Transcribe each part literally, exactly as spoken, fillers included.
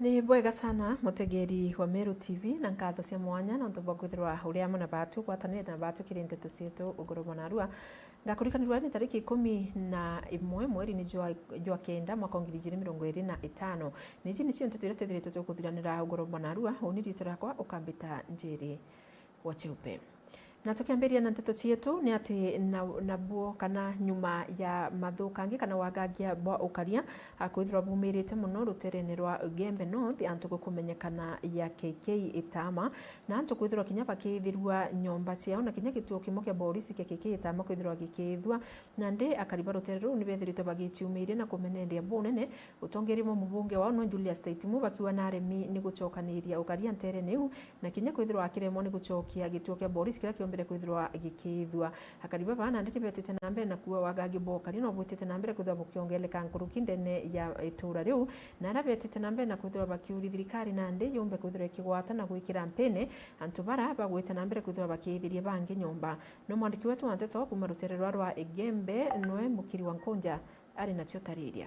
Ni bwega sana, mutegeri wa Meru T V, na nkatho cia mwanya nontu bwa kwithirwa uri amwe na batu, ugwatanirite na batu kiri nteto cietu ugoro bwa narua. Ngakurikanirwa ni tariki ikumi na imwe mweri ni jwa, jwa kenda mwaka wa ngiri ijiri mirongo iri na itano. Niji nicio nteto iria twithiritwe tukuthiranira ugoro bwa narua, uni riitwa riakwa ukambita Njeri wa Cheupe. Na tukiambiria na nteto cietu, ni ati na, nabuo kana nyuma ya mathukangi kana wagangia bwa ukaria, a, kwithirwa bumirite mono ruterene rwa Gembe North, antu gukumenyekana ya K K Itama, na antu kwithirwa kinya bakithirua nyomba ciao, na kinya gituo kimwe kia borisi kia K K Itama kwithirwa gikithua. Nandi akari ba rutere ruu ni bethiritwe bagiciumiria na kumeneria bunene utongeria bwa mubunge wao nwe Julius Taitumu, bakiuga ni aremi ni gucokaniria ukaria nterene iu, na kinya kwithirwa akiremwa ni gucokia gituo kia borisi kiria kiombere kwithirwa gikithua. Akari baba nandi ni betite na mbere na kuuga wagangi bwa ukaria no bwitite na mbere kwithirwa bukiongeleka nkuruki ndene ya itura riu, na aria betite na mbere na kwithirwa bakiuria thirikari nandi yumbe kwithirwa ikigwata na gwikira mpene antu bara bagwite na mbere kwithirwa bakiithiria bangi nyomba. No mwandiki wetu wa nteto kuuma rutere rwa, rwa Igembe, nwe Mukiri wa Nkunja, ari nacio tariria.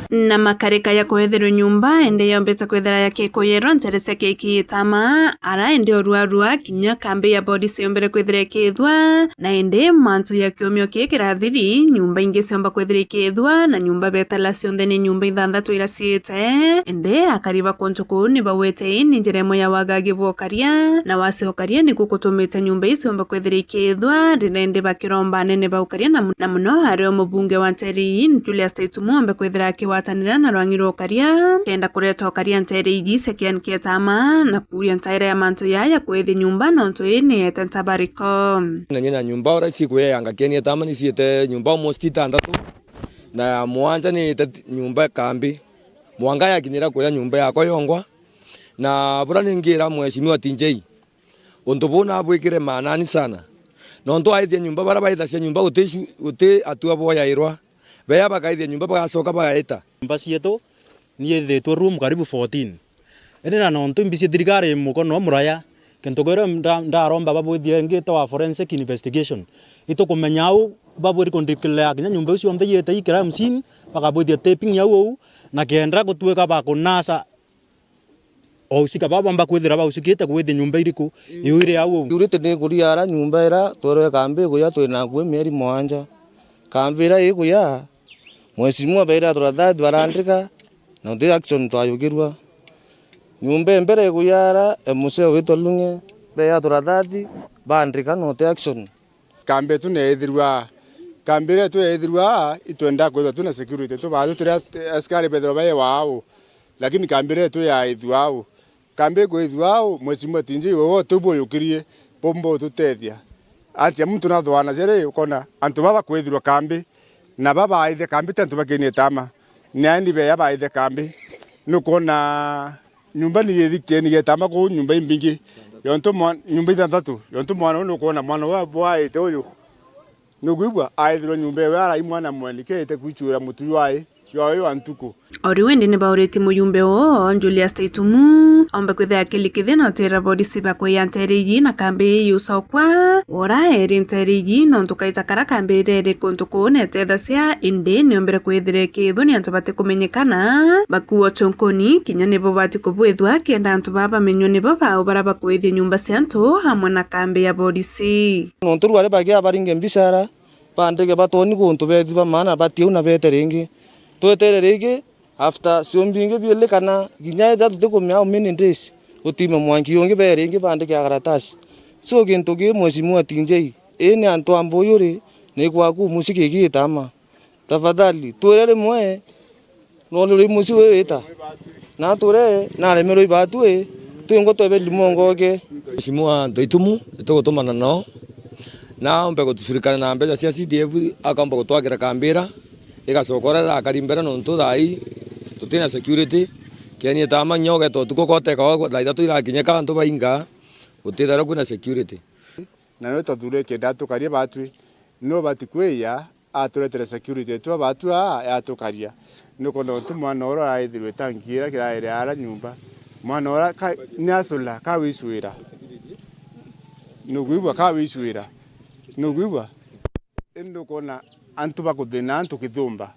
Na makarika ya kwetherwa nyumba, indi yombite kwithira yakikuyirwa ntere cia K K Itama, ara indi orua rua kinya kambi ya borisi yombere kwithira ikithua, na indi mantu ya kiumio kii kirathiri, nyumba ingi ciomba kwithira ikithua, na nyumba betala cionthe ni nyumba ithanthatu ira ciite, indi akari ba kuntu kuu ni bawite ii ni njira imwe ya wagagi bwa ukaria, na wacio ukaria niku kutumite nyumba iu ciomba kwithira ikithua, riria indi bakiromba anene ba ukaria na mu-, na muno ario mubunge wa ntere ii, Julius Taitumu ombe kwithira akigwatanira na rwang'i rwa ukaria, kenda kureta ukaria ntere iji cia K N K Itama, na kuuria ntaira ya mantu yaya kwithia nyumba nontu ii ni yete ntabariko. Na nyina nyumba ura cikwiyanga K N K Itama ni ciite nyumba almost itantatu, na ya mwanja ni ite nyumba kambi. Mwanga yakinyira kuya nyumba yakwa yongwa, na bura ningira Mheshimiwa T J, untu buu nabwikire maanani sana. Nontu aithia nyumba, bara baithacia nyumba guti cu-, guti atua boyairwa. Beya bakaithia nyumba, bagacoka bagaita. Nyumba cietu ni ithitwe room karibu fourteen. Indi na nontu mbici thirikari i mukono muraya, kintu kiria nda-, ndaromba babwithie ngitawa forensic investigation. Itukumenya au babwiri kundikilea kinya nyumba iu cionthe iite i crime scene, bakabwithia taping au au, na kenda gutwika bakunasa Wahusika baba bomba kwithira bahusikite kwithia nyumba iriku? Mm. Iu iri au. Security ni ikuria ara nyumba ira twerwe kambi ikuya twina akui mieri mwanja. Kambi ira ikuya, mheshimiwa beira turathathi barandika, na uti action twayukirua. Nyumba imbere ikuya ara, M C witwa Lunge, beya turathathi, bandika, na uti action. Kambi yetu ni yaithirua, kambi iria yetu yaithirua, itwenda kwithirwa twina security, tubaa turi as-, askari bethirwa bai wau, lakini kambi iria yetu yaithua au. Kambi ikwithua au, mheshimiwa T J, wewe uti buyukirie, bumba ututethia. Antia muntu nathwanagia ri, ukona antu baba bakwithirwa kambi, na baba baithe kambi ti antu bakinie tama, ni aeni beya baithe kambi. Nukwona Nyumba ni githikeni getama kuu nyumba imbingi, yontu mwa-, nyumba ithanthatu, yontu mwana uyu nukwona mwana uyu bwaite uyu. Nukwigua? Aithirwe nyumba iwe arai mwana mwenike ite kwichuira mutu jwai, jwawe jwa ntuku. O riu indi ni bauritie muyumbe oo, Julius Taitumu, ombe kwithira akilikithia na utira borisi bakuya ntere iji na kambi ii yucokwa, ora eri ntere iji, nontu kaita kara kambi ireri kuntu kuu netethacia, indi niombere kwithira ikithwa ni antu batikumenyekana, bakuwa utunkuni, kinya nibo bati kubwithwa, kenda antu baa bamenywa nibo bau bara bakwithia nyumba cia antu, amwe na kambi ya borisi. Nontu rwari bagia baringe mbicara, bandike batoni kuntu bethi ba maana batiauna bete ringi. Twetere ringi, after ciumbi ingi biili kana kinya ethira tutikumenya how many days, gutime mwanki ungi bee ringi bandike a karatasi. So, gintu kii, Mheshimiwa T J, ii ni antu a Mbuyuri, ni gwaku muciki gitama. Tafadhali, twire rimwe, nontu ri mucii wi wita. Na twire, naremerwe ibatwi, twingwa twebe limongoke. Mheshimiwa Ntoitumu, nitugutumana nao, na aumbe gutucurikana na mbeca cia C D F, akaumba gutwakira kambira, igacoka uria irakari mbere, nontu thaa ii tutina security. Keni itama kinya ugeta utuku koteka thaa ithatu irakinyika, antu bainga, gutithaira kwina security. Na niwe twathuurire kenda atukaria batwi, niwe ubati kwiya, aturetere security yetu abatwi aa, yatukaria. Nukwona untu mwana uria araithirwe tanki iria kiraire ara nyumba. Mwana uria ka-, ni asula, kawicwira. Nukwigua? Kawicwira. Nukwigua? Indi ukwona antu bakuthina antu kithumba.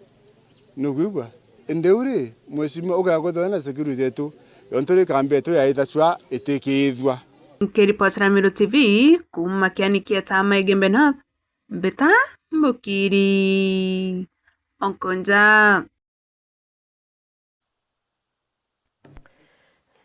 Nukwigua? Indi u ri, mheshimiwa, ugakwithirwa na security yetu, yontu ri kambi yetu ya Ithacua itikithua. Nkiripotera Meru T V kuuma kiani kia Tama Igembe North, Mbita Mbukiri Onkonja.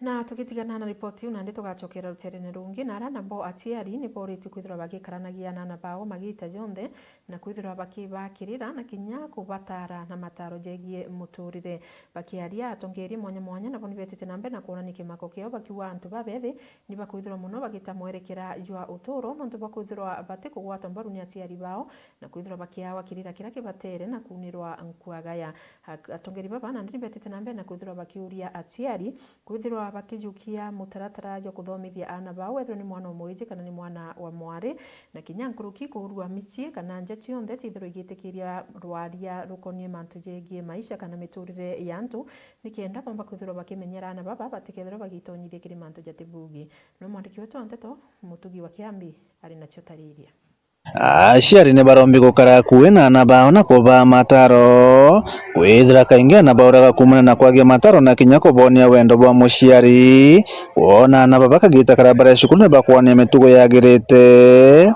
Na tugitigana na ripoti iu, nandi tugacokera ruteerene rungi, na aria nabo aciari ni boritue kwithirwa bagikaranagia na aana bao magiita jonthe, na kwithirwa bakibakirira na kinya kubatara na mataro jegie muturire. Bakiaria, atongeeria mwanya mwanya nabo ni betite na mbere na kwonania kimako kiao, bakiuga antu babethi ni bakwithirwa mono bagita mwerekera jwa uturo, nontu bakwithirwa batikugwatwa mbaru ni aciari bao, na kwithirwa bakiawa kirira kiria kibatere na kuunirwa nkuagaya. Ak-, atongeeria baba nandi ni betite na mbere na kwithirwa bakiuria aciari kwithirwa bakijukia mutaratara jwa kuthomithia aana bao, wethirwa ni mwana wa mwiji kana ni mwana wa mwari, na kinya nkuruki kuurua micii kana nja cionthe ciithirwa igitikiria rwaria rukonie mantu jegie maisha kana miturire ya antu, nikenda boomba kwithirwa bakimenyera aana baba batikethirwa bagitonyithia kiri mantu jatibugi. No mwandiki wetu wa nteto, Mutugi wa Kiambi, ari nacio tariria. Aciari ni barombi gukara akui na aana bao na kubaa mataro, kwithira kaingi aana bauraga kuumania na kwagia mataro na kinya kubonia wendo bwa muciari. Kwona aana baba kagiita karia bari cukuru ni bakwonia mitugo yagirite.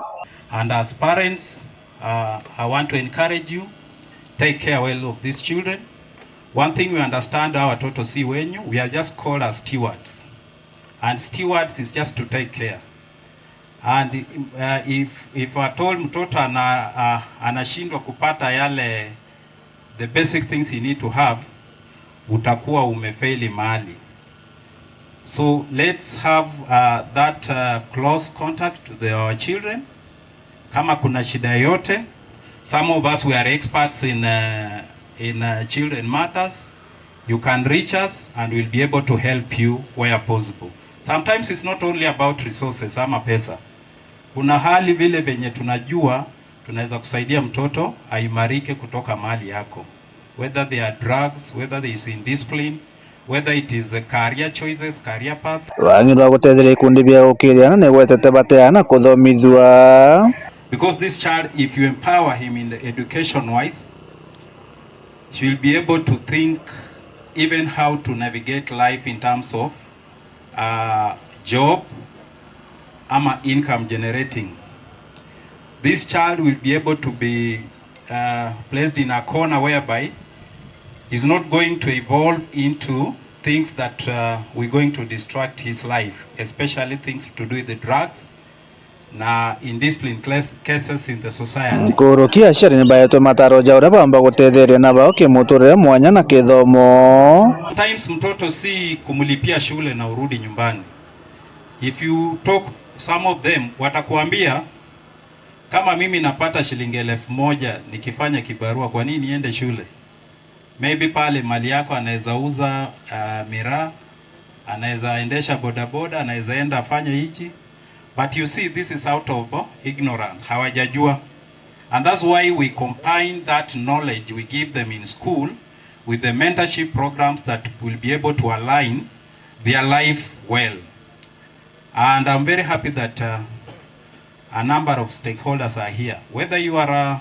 And as parents, uh, I want to encourage you, take care well of these children. One thing we understand, hawa watoto si wenyu, we are just called as stewards. And stewards is just to take care. And, uh, if, if at all mtoto ana-, uh, anashindwa kupata yale, the basic things he need to have, utakuwa umefeli mahali. So let's have, uh, that, uh, close contact to the, our children. Kama kuna shida yoyote, some of us, we are experts in, uh, in, uh, children matters. You can reach us and we'll be able to help you where possible. Sometimes it's not only about resources ama pesa. Kuna hali vile venye tunajua tunaweza kusaidia mtoto aimarike kutoka mahali yako. Whether they are drugs, whether there is indiscipline, whether it is a career choices, career path. Rwang'irwa gutetheria ikundi bia gukiriana ni gwetete bateana kuthomithua. Because this child, if you empower him in the education wise, she will be able to think even how to navigate life in terms of, uh, job ama income generating. This child will be able to be, uh, placed in a corner whereby he's not going to evolve into things that, uh, we're going to distract his life, especially things to do with the drugs na indisciplined clas-, cases in the society. Nkuruki aciari ni baetwe mataro ja uria baumba gutetheria aana bao kimuturire mwanya na kithomo. Sometimes mtoto si kumlipia shule na urudi nyumbani. If you talk some of them, watakuambia, "Kama mimi napata shilingi elfu moja nikifanya kibarua, kwa nini niende shule?" Maybe pale mali yako anaweza uza, uh, miraa, anaweza endesha bodaboda, anaweza enda afanye hichi. But you see, this is out of, uh, ignorance. Hawajajua. And that's why we combine that knowledge we give them in school with the mentorship programs that will be able to align their life well. And I'm very happy that, uh, a number of stakeholders are here. Whether you are, uh,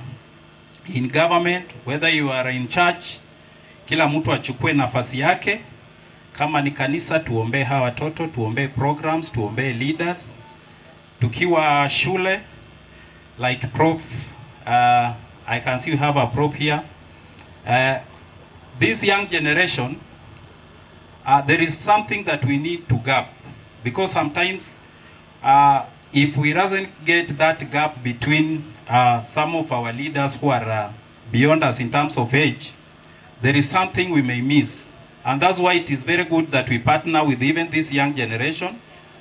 in government, whether you are in church, kila mtu achukue nafasi yake. Kama ni kanisa, tuombee hawa watoto, tuombee programs, tuombee leaders. Tukiwa shule, like Prof, uh, I can see we have a Prof here. Uh, this young generation, uh, there is something that we need to gap, because sometimes, uh, if we doesn't get that gap between, uh, some of our leaders who are, uh, beyond us in terms of age, there is something we may miss. And that's why it is very good that we partner with even this young generation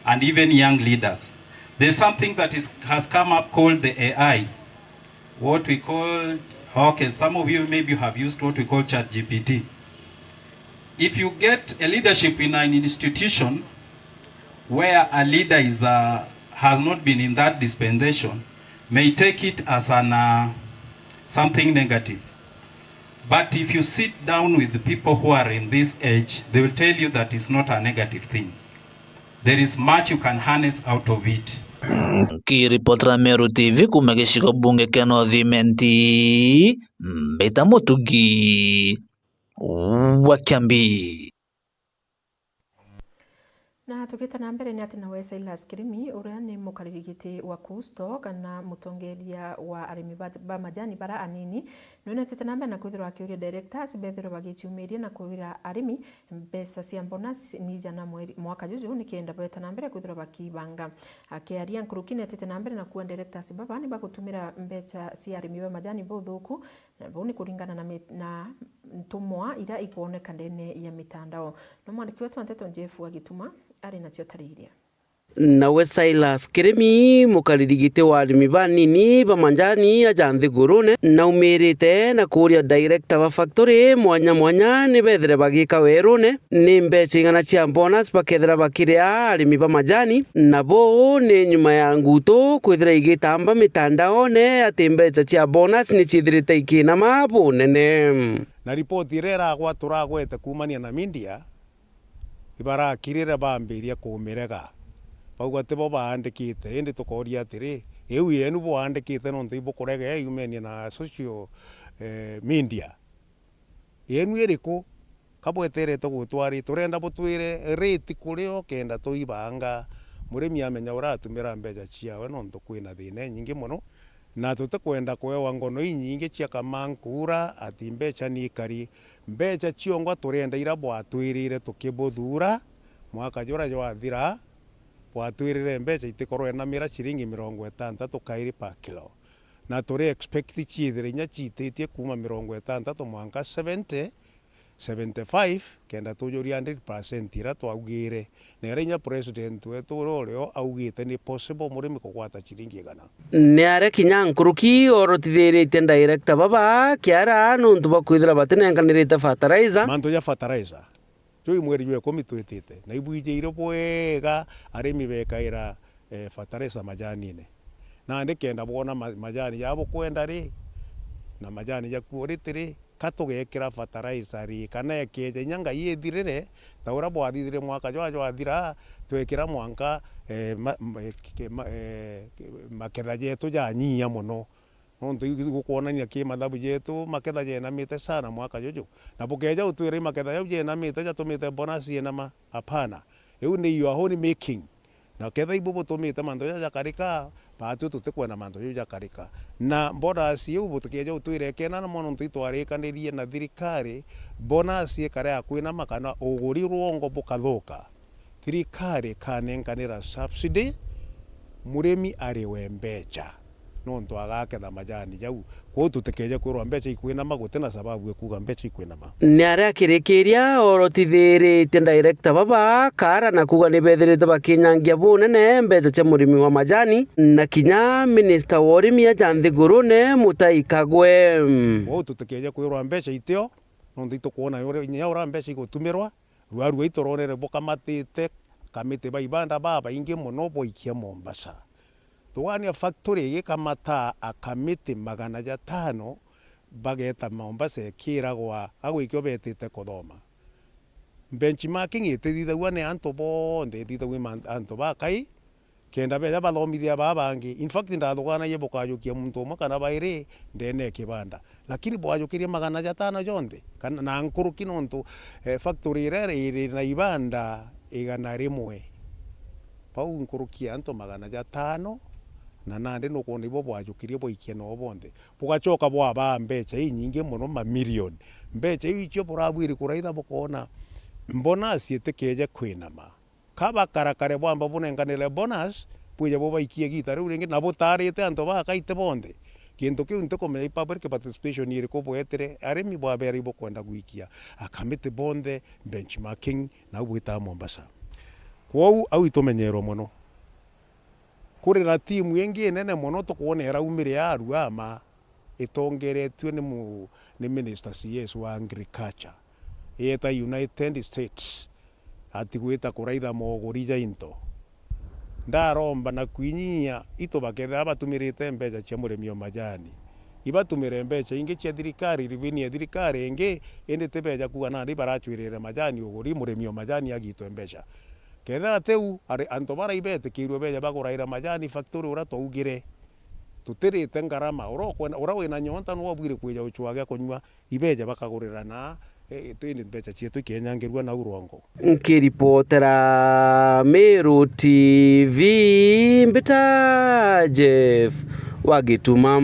and even young leaders. There's something that is, has come up called the A I. What we call, okay, some of you maybe have used what we call Chat G P T. If you get a leadership in an institution where a leader is, uh, has not been in that dispensation, may take it as an, uh, something negative. But if you sit down with the people who are in this age, they will tell you that it's not a negative thing. There is much you can harness out of it. Nkiripotera Meru T V kuuma gicigo bunge kia North Imenti, Mbita Mutugi. wa Kiambi. Na tugite na mbere, ni ati nawe Silas Kirimi, uria ni mukariri giti wa Kusto kana mutongeria wa arimi ba, ba majani bara anini, nunetete na mbere na kwithirwa akiuria directors bethirwe bagiciumiria na kwira arimi mbeca cia bonus ni ijana mweri, mwaka juju, nikenda beta na mbere kwithirwa bakibanga. Akiaria nkuruki, netete na mbere na kuuga directors baba ni bagutumira mbeca cia arimi ba majani buthuku, na bau ni kuringana na mi-, na ntumwa iria ikwoneka ndene ya mitandao. No mwandiki wetu wa nteto Jeff wa Gituma ari nacio tariria. Nawe Silas Kirimi, mukariri giti wa arimi banini ba majani aja nthigurune, naumirite na kuuria director ba factory mwanya mwanya ni bethire bagika werune ni mbeca igana cia bonus bakethira bakiria arimi ba majani, na buu ni nyuma ya ngutu kwithira igitamba mitandaone ati mbeca cia bonus ni ciithirite ikinama bunene. Na ripoti iria iragwa turagwete kuumania na media, ibarakirire baambiria kumirega, bauga tibo baandikite. Indi tukooria atiri, iu yenu bwaandikite nontu ibukurega yumenie na social, eh, media? Yenu iriku? Ka bweterete gutwari? Turenda butwire rate kurio kenda tuibanga. Murimi amenya uratumira mbeca ciawe, nontu kwina thina inyingi mono, na tutikwenda kwewa ngono inyingi cia kamankura ati mbeca ni ikari. Mbeca ciongwa turienda ira bwatwirire tukibuthuura mwaka juria jwathira, bwatwirire mbeca itikorwe na mira ciringi mirongo itantatu kairi per kilo. Na turi expect ciithire inya ciititie kuuma mirongo itantatu mwanka seventy, seventy-five, kenda tujuria hundred percent iria twaugire. Na iria inya president wetu uria urio augite ni possible murimi kugwata ciringi igana. Ni aria kinya nkuruki orotithiritie director baba kiara nuntu bwa kwithira batinenkanirite fertilizer. Mantu ja fertilizer. Juu i mweri jwa ikumi twitite, na ibwijire bwega arimi bekaira, eh, fertilizer majanine. Nandi kenda bwona ma-, majani ja bukwenda ri, na majani ja kuo riti ri, ka tugekira fertilizer ri, kana ekeja inya ngai ithirire, ta uria bwathithire mwaka jwa jwathira, twekira mwanka, eh, ma-, ma-, ke-, ma-, eh, ke-, maketha jetu janyia mono. Nontu iu gukwonania ki mathabu jetu, maketha jenamite sana mwaka juju. Na bukeja utwira i maketha jau jenamite jatumite bonus yenama? Hapana. Iu ni your own making. Na ketha ibu butumite mantu jaja jakarika, baatwi tutikwenda mantu jau jakarika. Na bonus iu butikeja utwira ikena namo nontu itwarikanirie na thirikari, bonus ikare ya kwinama kana uguri rwongo bukathuka. Thirikari ikanenkanira subsidy, murimi ariwe mbeca, nontu agaketha majani jau. Kwou tutikeje kwirwa mbeca ikwinama, guti na sababu ikuuga mbeca ikwinama. Ni aria akirikiria orotithiritie director baba kaara na kuuga ni bethirite bakinyangia bunene mbeca cia murimi wa majani, na kinya minister wa urimi aja nthigurune Mutahi Kagwe. Kwou tutikeje kwirwa mbeca itio, nontu itukwona uria, inya uria mbeca igutumirwa, Ruarua ituronere bukamatite kamiti ba ibanda babaingi mono bwaikia Mombasa. Thugania factory igikamataa akamiti magana jatano bageta Mombasa ikiragwa agwikio betite kuthoma. Benchmarking itithithagua ni antu bonthe, ithithagua ni man-, antu bakai, kenda beja bathomithia baa bangi. In fact, ndathuganagia bukajukia muntu umwe kana bairi ndene ya kibanda. Lakini bwajukirie magana jatano jonthe, kana na nkuruki, nontu, eh, factory iria iri na ibanda igana rimwe. Bau nkuruki ya antu magana jatano, na nandi nukwona ibo bwajukirie bwaikia noo bonthe. Bugacoka bwabaa mbeca inyingi mono, mamirioni. Mbeca iu icio burabwiri kuraitha bukoona bonus itikeje kwinama. Ka bakarakare bwamba bunenkanire bonus, bwije bubaikie igiita riu ringi, na butaarite antu bakaite bonthe. Kintu kiu ntikumenya i public participation iriku bwetire, arimi bwabera ibukwenda gwikia akamiti bonthe benchmarking, nau bwitaa Mombasa. Kwou au itumenyerwe mono. Kuri na timu ingi inene mono tukwona iraumire Arua ama, itongeretue ni mu-, ni Minister C S wa Agriculture, ieta United States, ati gwita kuraitha moguri ja into. Ndaromba na kwinyia itu bakethira batumirite mbeca cia murimi o majani, ibatumire mbeca ingi cia thirikari, revenue ya thirikari ingi, indi ti beja kuuga nandi baracwirire majani uguri, murimi o majani agitwe mbeca. Kethira tiu, ari antu bara ibetikirue beja baguraira majani factory uria twaugire. Tutirite ngarama. Uria ukwenda, uria wina nyonta niwe ubwire kwija ucwaa gia kunyua, ibeja bakagurira na E, tu-, indi mbeca cietu ikienyangerua nau rwango. Nkiripotera Meru T V, mbita Jeff wa Gituma.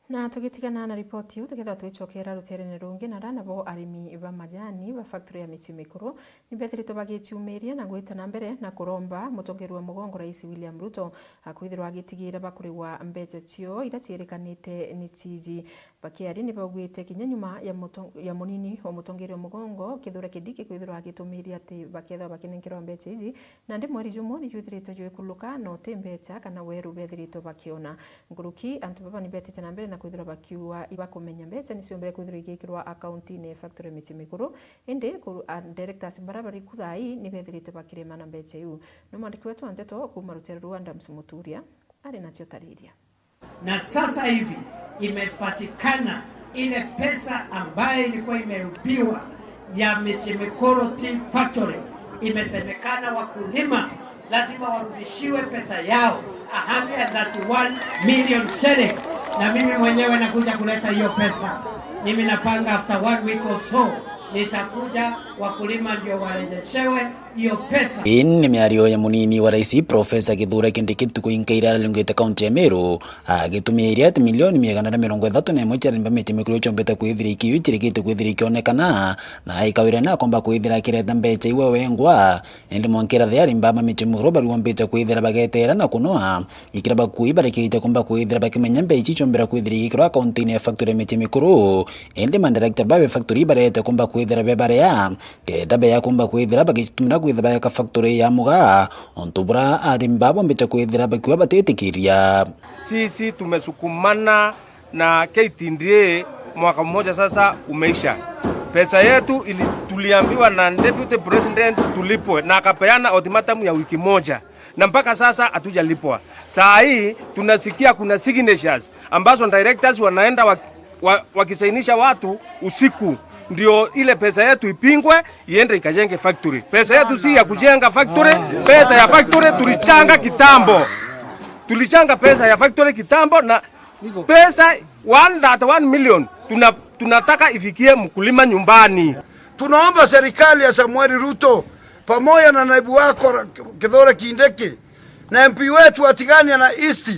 Na tugitigana na ripoti iu, tukethirwa twicokera ruterene rungi, na ara nabo arimi ba majani ba factory ya Michi Mikuru ni bethiritwe bagiciumiria na gwita na mbere na kuromba mutongeria wa mugongo Rais William Ruto akwithirwa agitigira bakurigwa mbeca cio iria cierikanite ni ciji. Bakiaria ni baugite kinya nyuma ya muto-, ya munini wa mutongeria wa mugongo Kithure Kindiki kwithirwa agitumiria ati bakethirwa bakinenkerwa mbeca iji, nandi mweri jumwe ni jwithiritwe jwikuluka na uti mbeca kana weru bethiritwe bakiona. Nkuruki, antu baba ni betite na mbere na kwithirwa bakiuga ibakumenya mbeca ni ciombere kwithirwa igikirwa akaunti-ini ya factory Michi Mikuru, indi ku-, a, directors bara bari ku thaa ii ni bethiritwe bakirema na mbeca iu. Ni mwandiki wetu wa nteto kuuma rutere ruu Adams Muturia ari nacio tariria. Na sasa hivi imepatikana ile pesa ambayo ilikuwa imeibiwa ya Michi Mikuru Tea Factory. Imesemekana wakulima lazima warudishiwe pesa yao, a hundred thirty-one million shilling. Na mimi mwenyewe nakuja kuleta hiyo pesa. Mimi napanga after one week or so, nitakuja, wakulima ndio warejeshewe hiyo pesa. Ii ni miario ya munini wa rais, Profesa Kithure Kindiki, ntuku inkaira ararungite kaunti ya Meru, agitumiria ati milioni magana na mirongo ithatu na imwe cia arimi ba Michi Mikuru cionbete kwithira ikiu cirikite kwithira ikionekana, na aikawira ni akomba kwithira akireta mbeca iwe wengwa. Indi mwankira the arimi ba Michi Mikuru bariumbite kwithira bagetera na kunoa ikira bakui barikite kumba kwithira bakimenya mbeca ici cionbera kwithira igikirwa akaunti-ini ya factory ya Michi Mikuru. Indi ma director ba factory barete kumba kwithira be baria kenda beya kumba kwithira bagitumira kwithira baeka factory ya mugaa, untu bura arimi baa bombite kwithira bakiuga batitikiria. Sisi tumesukumana na K T D A mwaka mmoja sasa umeisha. Pesa yetu ili-, tuliambiwa na deputy president tulipwe, na akapeana ultimatum ya wiki moja, na mpaka sasa hatujalipwa. Saa hii tunasikia kuna signatures ambazo directors wanaenda wa-, wa-, wakisainisha watu usiku, ndio ile pesa yetu ipingwe, iende ikajenge factory. Pesa yetu si ya kujenga factory, pesa ya factory tulichanga kitambo. Tulichanga pesa ya factory kitambo, na pesa one thirty-one million tuna-, tunataka ifikie mkulima nyumbani. Tunaomba serikali ya Samuel Ruto pamoja na naibu wako Ra-, Kithure Kindiki na M P wetu wa Tigania na East,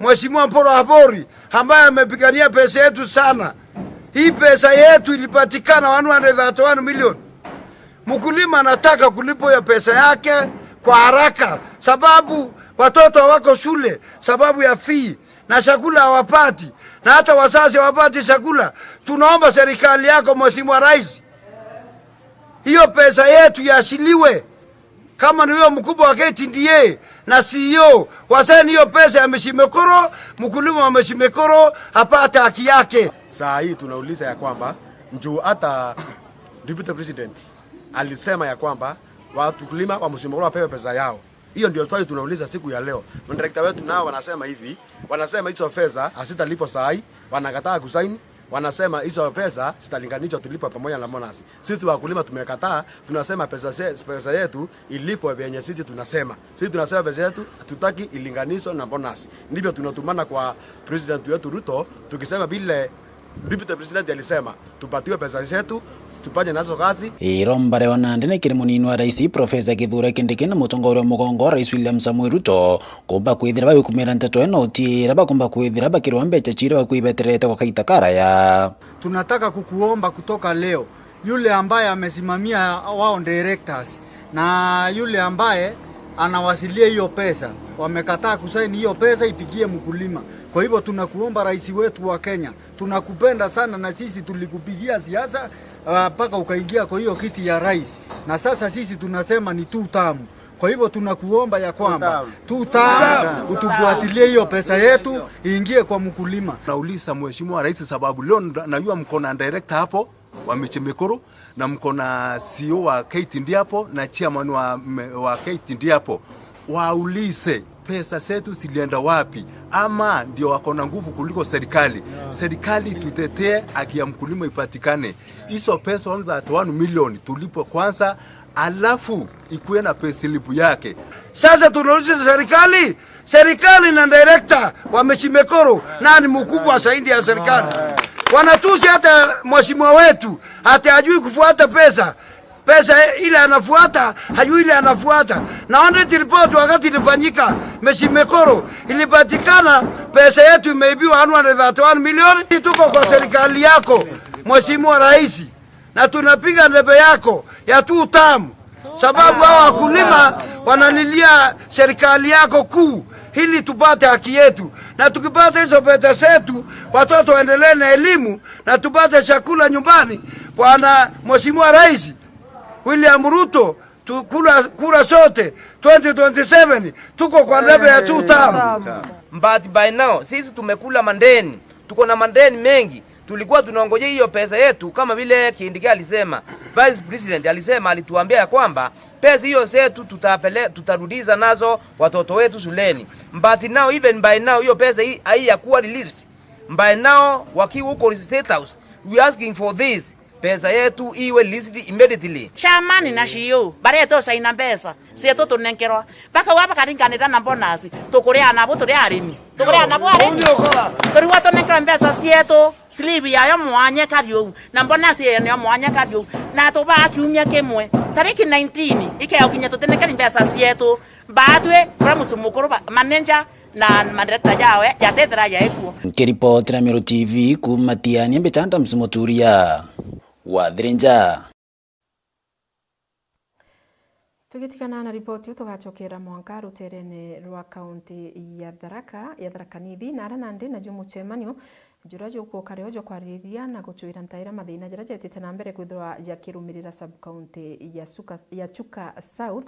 Mheshimiwa Mpuru Aburi, ambaye amepigania pesa yetu sana. Hii pesa yetu ilipatikana one hundred thirty-one million. Mkulima anataka kulipwa hiyo pesa yake kwa haraka, sababu watoto wako shule, sababu ya fee, na chakula hawapati, na hata wazazi hawapati chakula. Tunaomba serikali yako, Mheshimiwa Rais, hiyo pesa yetu iachiliwe. Kama ni huyo mkubwa wa K T D A na C E O, wasaini hiyo pesa ya Michi Mikuru, mkulima wa Michi Mikuru apate haki yake. Saa hii tunauliza ya kwamba, juu hata Deputy President alisema ya kwamba wakulima wa Michi Mikuru wapewe pesa yao. Hiyo ndio swali tunauliza siku ya leo. Madirekta wetu nao wanasema hivi, wanasema hizo pesa hazitalipwa saa hii, wanakataa kusaini, wanasema hizo pesa zitalinganishwa tulipwe pamoja na bonus. Sisi wakulima tumekataa, tunasema pesa ze-, pesa yetu ilipwe vyenye sisi tunasema. Sisi tunasema pesa yetu hatutaki ilinganishwe na bonus. Ndivyo tunatumana kwa President wetu Ruto, tukisema vile Deputy President alisema, tupatiwe pesa zetu, tufanye nazo kazi. Iromba riu nandi ni kiri munini wa rais, Profesa Kithure Kindiki, na mutongoria wa mugongo, Rais William Samoei Ruto, kumba kwithira bagikumira nteto ino, utiira bakumba kwithira bakirwa mbeca ciria bakuibeterete kwa kaita karaya. Tunataka kukuomba kutoka leo, yule ambaye amesimamia wao directors na yule ambaye anawasilia hiyo pesa, wamekataa kusaini hiyo pesa ipigie mkulima. Kwa hivyo tunakuomba, rais wetu wa Kenya, tunakupenda sana na sisi tulikupigia siasa, ah, mpaka ukaingia kwa hiyo kiti ya rais. Na sasa sisi tunasema ni two term. Kwa hivyo tunakuomba ya kwamba two term, utufuatilie hiyo pesa yetu iingie kwa mkulima. Nauliza Mheshimiwa Rais, sababu leo ndo-, najua mko na director hapo wa Michi Mikuru, na mko na C E O wa K T D A hapo, na chairman wa me-, wa K T D A hapo. Waulize, pesa zetu zilienda wapi? Ama ndio wako na nguvu kuliko serikali? Serikali tutetee, haki ya mkulima ipatikane. Hizo pesa one thirty-one million tulipwe kwanza, alafu ikuwe na payslip yake. Sasa tunauliza serikali, Serikali na director wa Meshimekoro, nani mkubwa zaidi ya serikali? Wanatusi hata mheshimiwa wetu ati hajui kufuata pesa. Pesa ile anafuata, hajui ile anafuata. Na audit report wakati ilifanyika, Meshimekoro, ilipatikana pesa yetu imeibiwa one hundred thirty-one million. Tuko kwa serikali yako, Mheshimiwa Rais, na tunapiga debe yako ya two term, sababu hao wakulima wanalilia serikali yako kuu ili tupate haki yetu, na tukipata hizo pesa zetu, watoto waendelee na elimu na tupate chakula nyumbani. Bwana Mheshimiwa Rais William Ruto, tu-, kura, kura zote twenty twenty-seven, tuko kwa debe ya two term. But by now, sisi tumekula mandeni. Tuko na mandeni mengi. Tulikuwa tunaongojea hiyo pesa yetu, kama vile Kindiki alisema. Vice President alisema, alituambia ya kwamba pesa hiyo zetu tutapele-, tutarudiza nazo watoto wetu shuleni. But now, even by now, hiyo pesa hii haijakuwa released. By now, wakiwa huko State House, we asking for this. Pesa yetu iwe released immediately. Chairman na C E O baretwo saina mbeca cietu tunenkerwa, bakauga bakaringanira na bonus. Tukuria nabo turi arimi? Tukuria nabo arimi? Uu ni ukora. Turigwa tunenkerwa mbeca cietu, slip yayo mwanya kari uu, na bonus yayo niyo mwanya kari uu, na tubaa kiumia kimwe, tariki nineteen ikeokinya tutinenkeri mbeca cietu. Mbaatwi, James Mukuru, ba-, manager, na madirector jawe jatethera jae kuo. Nkiripotera Meru T V kuuma Tiania, mbichanda Msimuturia wa Thirinja. Tugitigana na ripoti iu, tugacokera mwanka ruterene rwa kaunti ya Tharaka, ya Tharaka Nithi, na aria nandi najo mucemanio jura jukuka rio jwa kwaririria na gucwira ntaira mathina jaria jetite na mbere kwithirwa jakirumirira sub-county ya Suka-, ya Chuka South,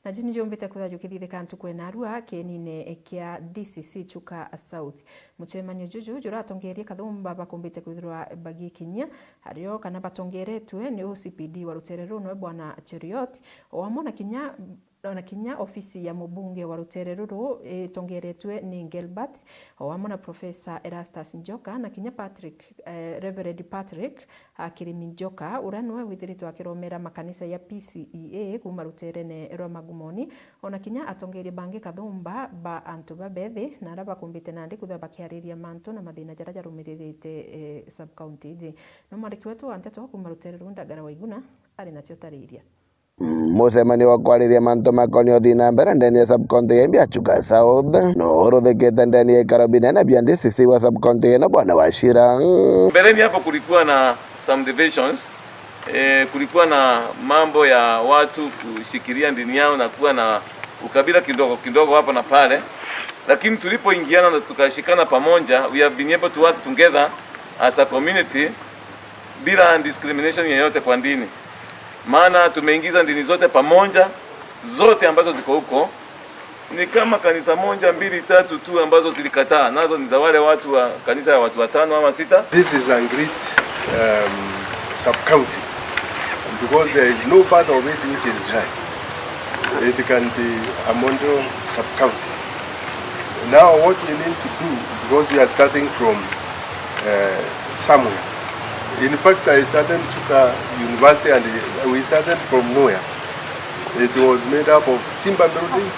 najo nijumbite kwithirwa jukithithika ntuku ya narua kienine kia D C C Chuka South. Mucemanio juju juratongerie kathumba bakumbite kwithirwa bagikinyia ario kana batongeretwe ni O C P D wa rutere ruu, noe Bwana Cheriot, o amwe na kinya ona kinya ofisi ya mubunge wa rutere ruru itongeretwe ni Gelbert, o amwe na Professor Erastus Njoka, na kinya Patrick, eh, Reverend Patrick, ah, Kirimi Njoka, uria niwe withiritwe akiromera makanisa ya P C E A kuuma ruterene rwa Magumoni, ona kinya atongeria bangi kathumba ba antu babethi, na aria bakumbite nandi kwithirwa bakiariria mantu na mathina jaria jarumiririte, eh, sub-county iji. No mwandiki wetu wa nteto kuuma rutere ruu Ndagara Waiguna ari nacio tariria. Mucemanio wa kwariria mantu makonie uthii na mbere ndene ya sub-county ya Imbi ya Chuka South, no uruthikite ndene ya ikaro binene bia D C C wa sub-county ino, Bwana Wachira. Mbeleni hapo kulikuwa na some divisions, eh, kulikuwa na mambo ya watu kushikilia dini yao na kuwa na ukabila kidogo kidogo hapa na pale, lakini tulipoingiana na tukashikana pamoja, we have been able to work together as a community bila discrimination yoyote kwa dini, maana tumeingiza dini zote pamoja, zote ambazo ziko huko. Ni kama kanisa moja, mbili, tatu tu ambazo zilikataa, nazo ni za wale watu wa kanisa ya watu watano ama sita. This is a great, um, sub-county because there is no part of it which is dry. It can be a model sub-county. Now what we need to do, because we are starting from, uh, somewhere. In fact, I started Chuka University and we started from nowhere. It was made up of timber buildings.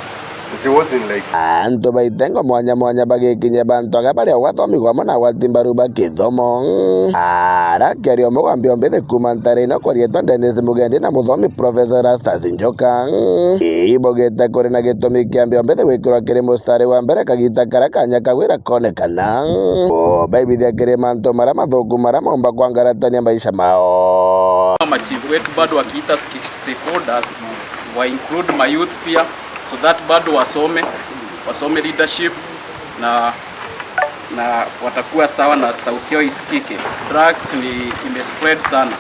It wasn't like... Antu ba itengo mwanya mwanya bagikinyia bantu aga baria gwathomigwa amwe na agwati mbaru ba kithomo. Arakiaria umwe wa mbio mbithi kuuma ntare ino kwarietwa Dennis Mugendi na muthomi Professor Erastus Njoka, ibugite kuri na gitumi kia mbio mbithi gwikirwa kiri mustari wa mbere kagita karia kanya ka gwira konekana, ubaibithia kiri mantu maria mathuku maria maumba kwangaratania maisha mao. Machief wetu bado wakiita ski-, stakeholders, wa include mayouth pia, so that bado wasome, wasome leadership na, na watakuwa sawa na sauti yao isikike. Drugs ni imespread sana.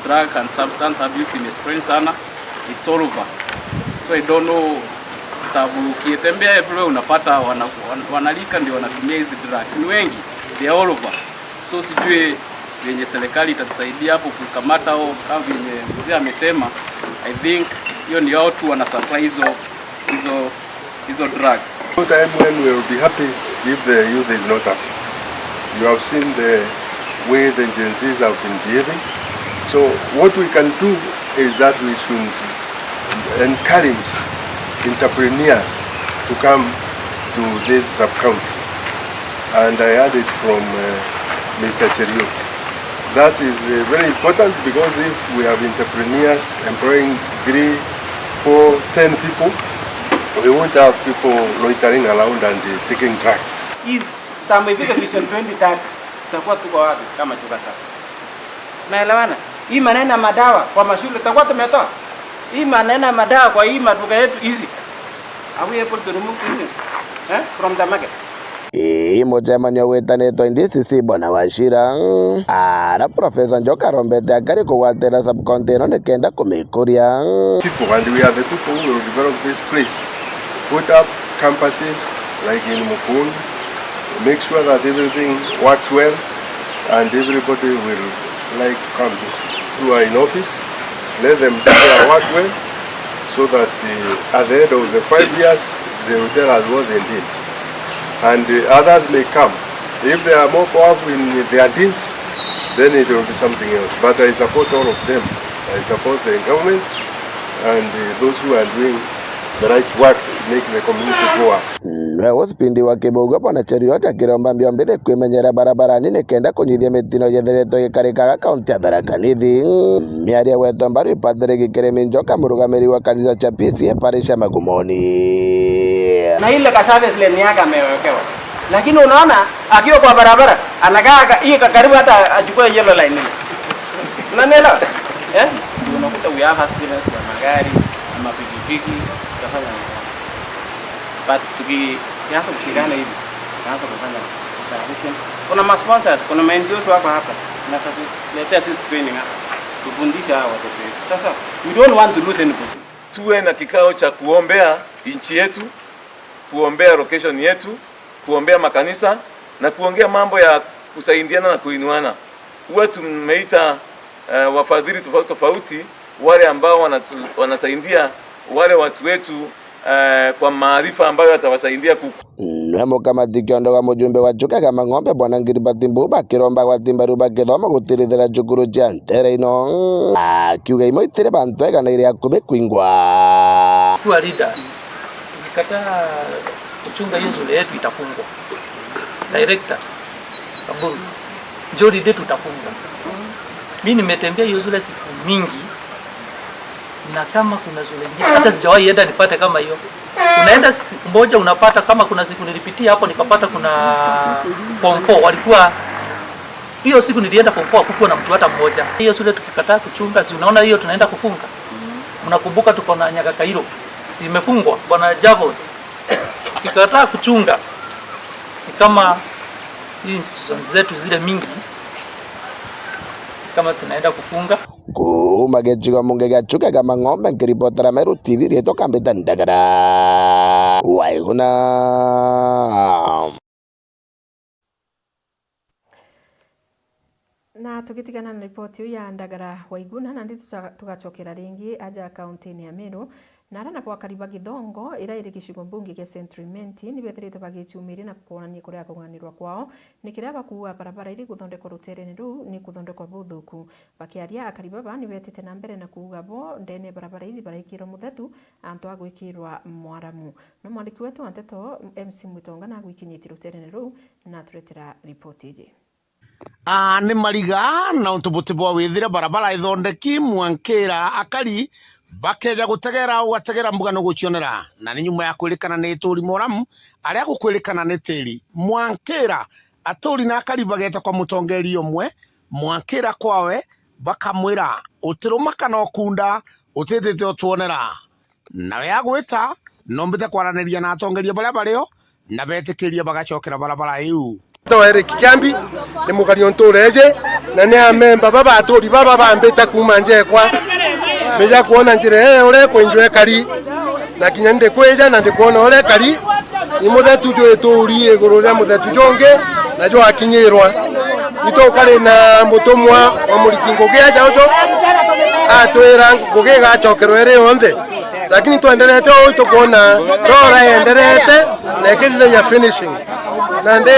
Drug and substance abuse imespread sana. It's all over. So I don't know, sababu ukitembea everywhere unapata wana-, wan-, wanalika ndio wanatumia hizi drugs. Ni wengi, they are all over. So sijui venye serikali itatusaidia hapo kukamata hao, kama venye mzee amesema, I think hiyo ni wao tu wana supply hizo, hizo, hizo drugs. No time when we will be happy if the youth is not happy. You have seen the way the Gen Zs have been behaving. So what we can do is that we should encourage entrepreneurs to come to this sub-county, and I heard it from, uh, Mister Cheriot. That is, uh, very important, because if we have entrepreneurs employing three, four, ten people, we won't have people loitering around and, uh, taking drugs. If tamu ifike Vision twenty thirty, tutakuwa tuko wapi kama Chuka Sub? Naelewana? Hii maneno ya madawa kwa mashule tutakuwa tumetoa? Hii maneno ya madawa kwa hii maduka yetu hizi, are we able to remove these things, eh, from the market? Ii mucemanio witanitwe D C C Bwana Wachira, ara Professor Njoka arombete akari kugwatira sub-county ino nikenda kumikuria. People, and we are the people who will develop this place. Put up campuses like in Mukun, make sure that everything works well and everybody will like to come. This who are in office, let them do their work well, so that, uh, at the end of the five years, they will tell us what they did. And, uh, others may come. If they are more powerful in their deeds, then it will be something else. But I support all of them. I support the government and, uh, those who are doing the right work to make the community go up. Nwe Spindi wa Kibugu Bwana Cheriot akiromba mbio mbithi kwimenyera barabarani nikenda kunyithia mitino yethiritwe igikarikaga kaunti ya Tharaka Nithi. Miario gwetwa mbaru i Patrick Kirimi Njoka, murugamiri wa kanisa cha P C A parish ya Magumoni. Na ile ka service lane yake amewekewa. Lakini unaona, akiwa kwa barabara, anakaa ka-, hii ka-, karibu hata achukue yellow line ile. Unanielewa? Eh? Unakuta we have accidents ya magari, na mapikipiki, utafanya nini? But tuki-, tukianza kushikana hivi, tukianza kufanya transition. Kuna ma sponsors, kuna ma N G Os wako hapa, wanatuletea sisi training hapa, kufundisha hawa watoto wetu. Sasa, we don't want to lose anybody. Tuwe na kikao cha kuombea nchi yetu, kuombea location yetu, kuombea makanisa na kuongea mambo ya kusaidiana na kuinuana. Huwa tumeita, eh, wafadhili tofauti tofauti, wale ambao wanatu-, wanasaidia wale watu wetu, eh, kwa maarifa ambayo yatawasaidia ku- Nwe mukamati kiondo wa mujumbe wa Chuka Mang'ombe Bwana Gilbert Mbuba akiromba gwati mbaru ba kithomo gutirithira cukuru cia ntere ino, akiuga imwe itiri bantu egana iri akubi kwingwa. Kuwa leader. Ukikataa kuchunga hiyo shule yetu itafungwa. Director Kaburu, Njori ndio tutafungwa. Mimi nimetembea hiyo shule siku mingi, na kama kuna shule nyingine, hata sijawahi enda nipate kama hiyo. Unaenda siku moja unapata, kama kuna siku nilipitia hapo nikapata kuna form four walikuwa, hiyo siku nilienda form four hakukuwa na mtu hata mmoja. Hiyo shule tukikataa kuchunga, si unaona hiyo tunaenda kufunga? Mnakumbuka tuko na Nyagakairo, si imefungwa, bwana Javon? Tukikataa kuchunga, ni kama hii institutions zetu zile mingi, ni kama tunaenda kufunga. Kuuma gicigo munge gia Chuka Mang'ombe, nkiripotera Meru T V, riitwa Kambita Ndagara Waiguna. Na tugitigana na ripoti iu ya Ndagara Waiguna, nandi tuca-, tugacokera ringi aja kauntini ya Meru, na ara nabo akari ba Githongo, ira iri gicigo mbunge gia Central Imenti, ni bethiritwe bagiciumiria na kwonania kuria kung'anirwa kwao ni kiria bakuuga barabara iri guthondekwa ruterene ruu ni kuthondekwa buthuku. Bakiaria, akari baba ni betite na mbere na kuuga bo ndene ya barabara iji baraikirwa muthetu antu a gwikirwa mwaramu. No mwandiki wetu wa nteto, M C Mwitonga, nagwikinyitie ruterene ruu na aturetera ripoti iji. Aa, ni mariga, na untu buti bwa withire barabara ithondeki, mwankira akari bakeja gutegera, ugategera mbuga nugucionera. Na ni nyuma ya kwirikana ni ituri Moramu, aria gukwirikana ni tiri. Mwankira, aturi na akari bageta kwa mutongeria umwe, mwankira kwawe, bakamwira, "Utiruma kana ukunda, utitite utwonera." Nawe agwita, nombite kwaraniria na atongeria baria bario, na betikiria bagacokera barabara iu. Nto Eric Kiambi, ni mukari o ntuura iji, na ni amemba baba aturi baba bambite kuuma njekwa. Mbija kwona njira ii uria ikwinjwa ikari, na kinya ndikwija na ndikwona uria ikari. Ni muthetu jwi tuuri iguru ria muthetu jungi, na jwakinyirwa. Itukari na mutumwa wa muriti ngugi aja uju, atwira ngugi igacokerwa iri yonthe. Lakini twenderete uu, itukwona rora yenderete na ikithithagia finishing. Nandi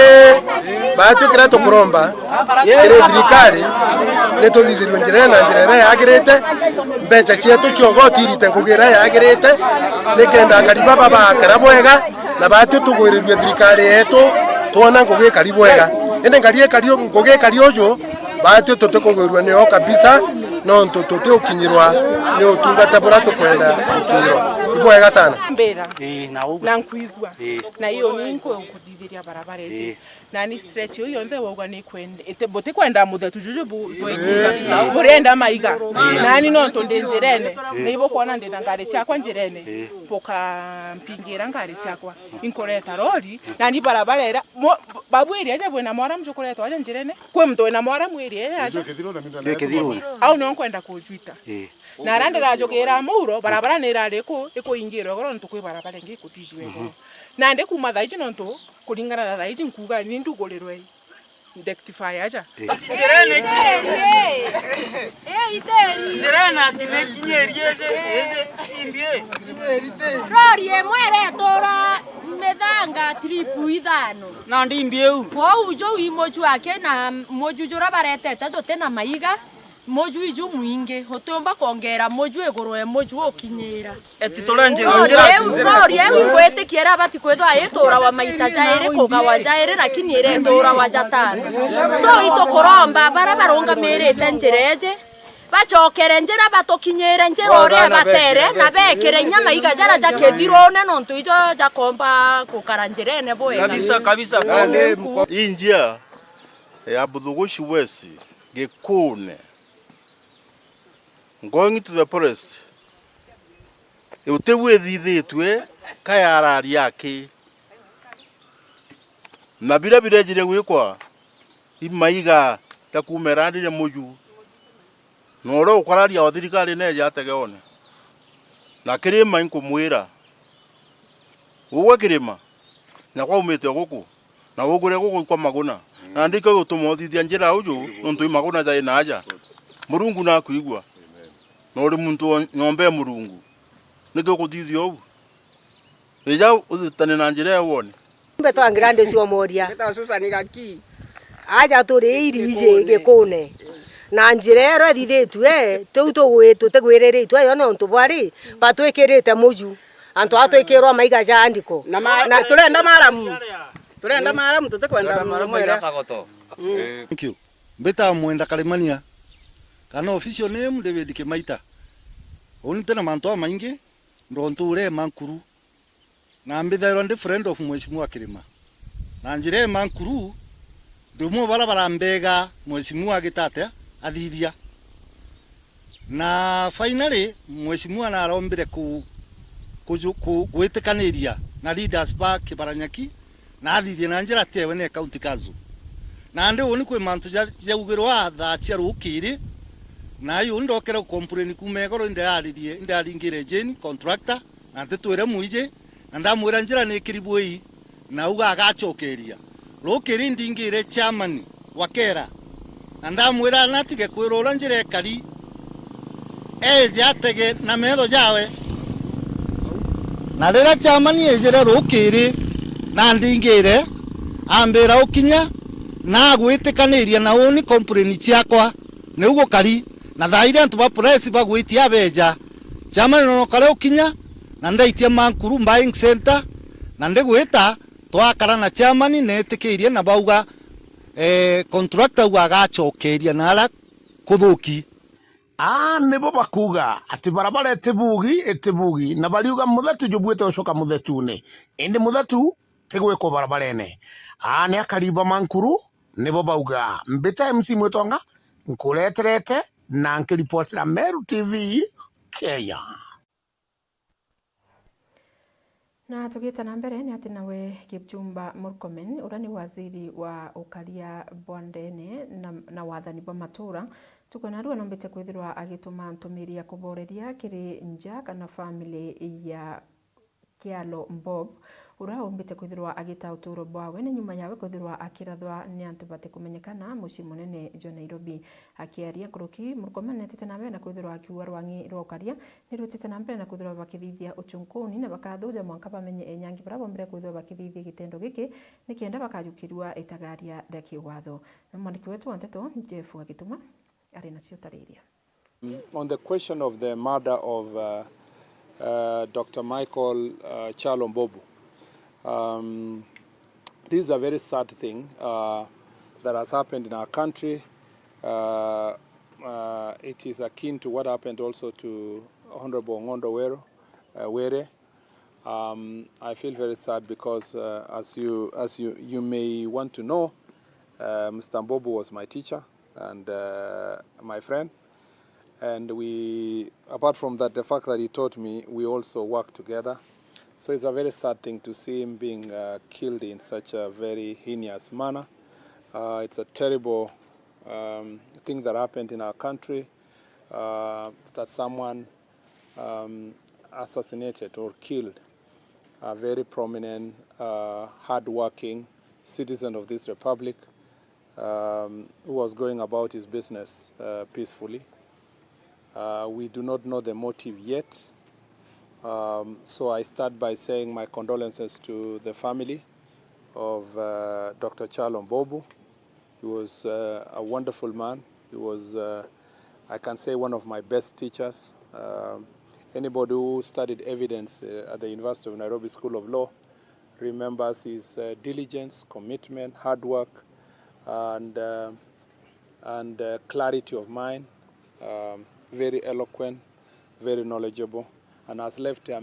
baatu kiria tukuromba kiri thirikari, ni tuthithirue njira ii na njira iria yagirite, mbeca cietu cia ugoti irite ngugi iria yagirite, nikenda akari baba bagakara bwega, Na batwi tugwirirue thirikari yetu, twona ngugi ikari bwega. Indi ngari ikari, ngugi ikari uju, batwi tutikugwirua nio kabisa, nontu tutiukinyirwa ni utungata buria tukwenda gukinyirwa. Ibwega sana. Mbira. Ii, na uga. Na nkuigua. Ii. Na iyo ni nkuthithiria barabara iji. Ii. Nani stretch iu yonthe wauga ni kwende, ite-, butikwenda muthetu juju bu-, bwekira. Ii. Burenda maiga. Ii. Nani nontu ndi njirene. Ii. Ni ibukwona ndina ngari ciakwa njirene. Ii. Bukampingira ngari ciakwa. Inkureta rori, nani barabara ira, mo-, babu area aja bwina mwaramu jukuretwa aja njirene. Kwi muntu wina mwaramu area ira aja. Kithiruni. Au no nkwenda kujwita. Ii. Na ara ndirajugira muuro, barabara ni irari iku-, ikuingirwa igoro nontu kwi barabara ingi ikuthithua igoro. Mhm. Nandi kuuma thaa iji nontu kuringana na thaa iji nkuuga ni ndugurirwe rectify aja. Ii. Njira ina ati nikinyirie iji, iji imbi. Rori imwe iretura mithanga trip ithano. Nandi imbi iu. Kwou juu i muju aki na muju juria baretete juti na maiga. Muju iju mwingi, utiumba kwongera muju iguru e muju ukinyira. Eti turenjirwa njira. Rori iu, rori iu ingwitikia irabati kwithwa ituurawa maita jairi, kugawa jairi, lakini iretuurawa jatano. So, itukuromba baria barungamirite njira iji, bacokere njira, batukinyire njira uria batere, na bekire inya maiga jaria ja kithirune, nontu ijo jakomba gukara njirene bwega. Kabisa, kabisa. Ii njia ya Buthugushi West, Gikune, going to the forest, utiu ithithitue ka yararia aki. Na biria birejire gwikwa, i maiga ja kuuma irandire muju. Na uria ukararia wa thirikari neeja ategeone. Na kirima inkumwira, ugwe kirima, na kwaumite o guku, na ugure guku ikwa maguna. Na ndikio gutuma uthithia njira uju, nontu i maguna jai naaja. Murungu nakwigua. Na uri muntu o nyomba e Murungu. Niki ukuthithia uu? Ija uthitane na njira iu wone. Mbe twangira ndi cio moria. Mbeta Susan Gaki. Aja turi iri iji Gikune. Gikune. Na njira iro ithithitue, tiu tugwi-, tutigwiriritue yo nontu bwari, batwikirite muju. Antu aa twikirwa maiga ja ndiko. Na ma-, na turenda maramu. Turenda maramu, tutikwenda maramu mwera. Thank you. Mbita Mwenda Karimania, kana official name David Kimaita. Uni ntina mantu amaingi, ndontu uria e Mankuru. Na mbithairwa ndi friend of Mheshimiwa Kirima. Na njira e Mankuru, ndi umwe bara barambega Mheshimiwa agita atia athithia. Na finally, Mheshimiwa narombire ku-, kuju-, ku-, gwitikaniria na leaders ba Kibaranyaki, na athithie na njira tiewe ni county council. Nandi uni kwi mantu ja-, jaugirwa thaa cia rukiri, na yu ndokere gucomplain kuuma igoro, indi aririe, indi aringire Jane, contractor, na ntitwire mwiji, na ndamwira njira ni ikiri bwii, na auga agacokeria. Rukiri ndingire chairman wa Kera, na ndamwira natige kwirwa uria njira ikari, eeje atege na metho jawe. Na riria chairman eejire rukiri na ndingire, ambira ukinya na agwitikaniria na uni complain ciakwa, niu gukari. Na thaa iria antu ba press bagwitia abeeja, chairman nonokare ukinya, na ndaitia Mankuru buying center, na ndigwita, twakara na chairman neetikiirie na bauga, eh, contractor auga agacokeeria na aria kuthuki. Aa nibo bakuuga ati barabara itibugi, itibugi, na bariuga muthetu jubuite ucoka muthetune, indi muthetu tigwikwa barabarene. Aa ni akari ba Mankuru, nibo bauga. Mbita M C Mwitonga, nkureterete na nkiripotera Meru T V Kenya. Na tugita na mbere, ni ati nawe Kipchumba Murkomen, uria ni waziri wa ukaria bwa ndene na, na wathani bwa matura, tukwona riu anombite kwithirwa agituma ntumiri ya kuboreria kiri nja kana family ya Kyalo Bob, uria umbite kwithirwa agita uturo bwawe ni nyuma yawe kwithirwa akirathwa ni antu batikumenyekana mucii munene jwa Nairobi. Akiaria nkuruki, Murkomen neetite na mbere na kwithirwa akiuga rwang'i rwa ukaria ni rwitite na mbere na kwithirwa bakithithia uchunkuni na bakathuja mwanka bamenye enyangi baria bombire kwithirwa bakithithia gitendo giki, nikenda bakajukirua itagaria ria kiwatho. Na mwandiki wetu wa nteto, Jeff Gagituma, ari nacio tariria. On the question of the murder of, uh, uh, Doctor Michael, uh, Kyalo Mbobu, Um, this is a very sad thing uh, that has happened in our country. Uh, uh, it is akin to what happened also to Honorable Ngondo Wero, uh, Were. Um, I feel very sad because, uh, as you as you you may want to know, uh, Mister Mbobu was my teacher and uh, my friend, and we, apart from that, the fact that he taught me, we also worked together. So it's a very sad thing to see him being uh, killed in such a very heinous manner. Uh, it's a terrible um, thing that happened in our country, uh, that someone um, assassinated or killed a very prominent, uh, hard-working citizen of this republic, um, who was going about his business uh, peacefully. Uh, we do not know the motive yet. Um, so I start by saying my condolences to the family of uh, Doctor Charles Mbobu. He was uh, a wonderful man. He was, uh, I can say, one of my best teachers. Um, anybody who studied evidence uh, at the University of Nairobi School of Law remembers his uh, diligence, commitment, hard work, and uh, and uh, clarity of mind. Um, very eloquent, very knowledgeable, and has left a,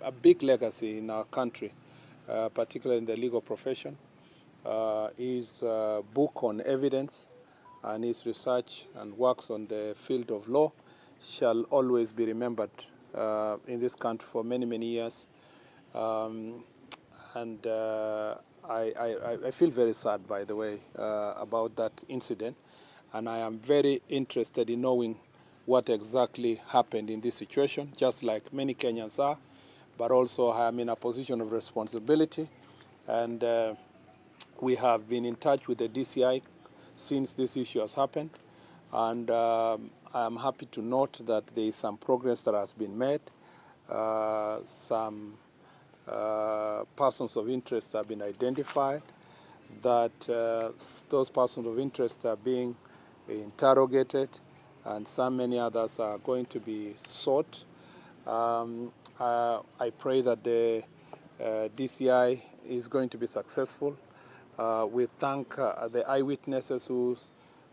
a big legacy in our country, uh, particularly in the legal profession. Uh, his uh, book on evidence and his research and works on the field of law shall always be remembered uh, in this country for many, many years. Um, and uh, I, I, I feel very sad, by the way, uh, about that incident. And I am very interested in knowing what exactly happened in this situation, just like many Kenyans are. But also, I am in a position of responsibility. And uh, we have been in touch with the D C I since this issue has happened. And um, I am happy to note that there is some progress that has been made. Uh, some uh, persons of interest have been identified, that uh, s- those persons of interest are being interrogated, and some many others are going to be sought. Um, uh, I pray that the uh, D C I is going to be successful. Uh, we thank uh, the eyewitnesses who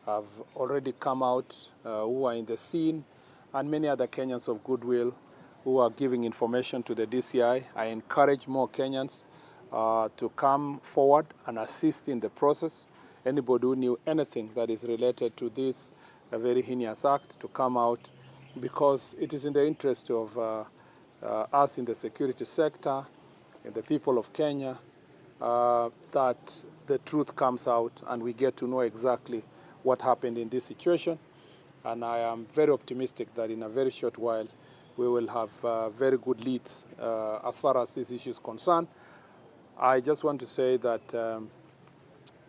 have already come out, uh, who are in the scene, and many other Kenyans of goodwill who are giving information to the D C I. I encourage more Kenyans uh, to come forward and assist in the process. Anybody who knew anything that is related to this uh, very heinous act to come out, because it is in the interest of uh, uh, us in the security sector, in the people of Kenya, uh, that the truth comes out and we get to know exactly what happened in this situation. And I am very optimistic that in a very short while we will have uh, very good leads uh, as far as this issue is concerned. I just want to say that um,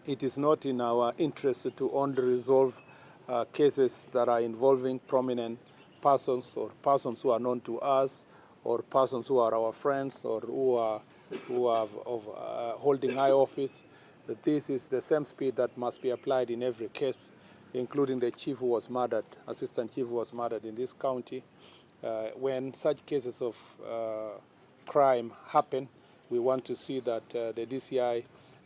it is not in our interest to only resolve uh, cases that are involving prominent persons or persons who are known to us or persons who are our friends or who are who are of, uh, holding high office. This is the same speed that must be applied in every case, including the chief who was murdered, assistant chief who was murdered in this county. Uh, when such cases of uh, crime happen, we want to see that uh, the D C I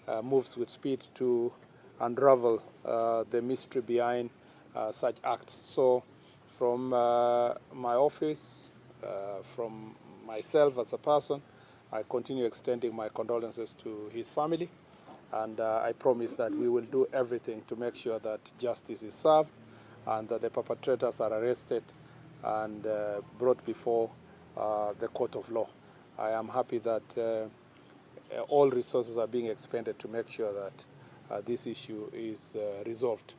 uh, moves with speed to unravel uh, the mystery behind uh, such acts. So, from uh, my office, uh, from myself as a person, I continue extending my condolences to his family, and uh, I promise that we will do everything to make sure that justice is served and that the perpetrators are arrested and uh, brought before uh, the court of law. I am happy that uh, all resources are being expended to make sure that uh, this issue is uh, resolved.